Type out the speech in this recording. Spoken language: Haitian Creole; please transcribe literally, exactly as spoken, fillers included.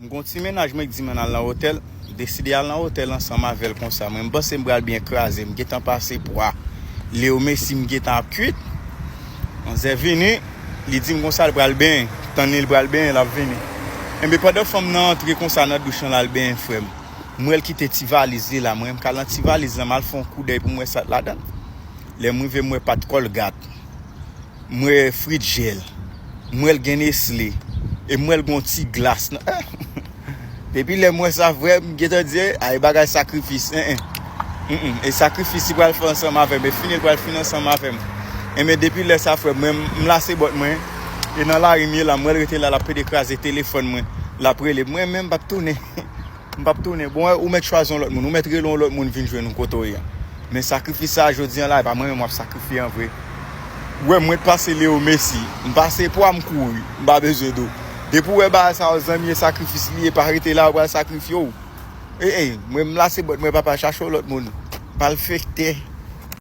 M gon ti mennaj mwen ki di m ann al nan otèl. M deside al nan otèl ansanm avè l konsa. Mwen, m panse m pral byen kraze. M gentan pase pwa. Leo Messi, m gentan ap kwit. Manzè vini, li di m konsa l pral benyen. Tann li, l pral benyen, l ap vini. Enben, pandan fanm nan antre konsa nan douch lan, l al benyen, frè m. M wè l kite ti valiz li la. Mwen, m ka nan ti valiz lan, m al fè yon koudèy pou m wè sa k ladan l. Lè m rive, m wè pa t Colgate. M wè Frijèl. M wè l gen Nestlé. E m wè l gon ti glas nan. Depi lè m wè sa, frè m, m gentan di, ay, bagay sakrifis. En, en. Mm, mm. E sakrifis li pral fè ansanm avè m. E fini l pral fini ansanm avè m. Enben, depi lè sa, frè m, mwen, m lase bòt mwen. E nan lari m ye la, m wè l rete la, l ap pede kraze telefòn mwen. L ap rele m. Mwen menm, m p ap tounen. M p ap tounen. Bon, ou mèt chwazi yon lòt moun. Ou mèt rele yon lòt moun vin jwenn ou kote w ye a. Men sakrifis sa a jodi an la, e pa mwen menm w ap sakrifye an vre. Ou wè, mwen t pase Leo Messi. M pase pwa, m kouri. M pa bezwen di w. Depi w wè bagay sa yo, zanmi, e sakrifis li ye, pa rete la, ou pral sakrifye w. E, e, mwen m lase bòt mwen, papa, chache yon lòt moun. Pa l fekte.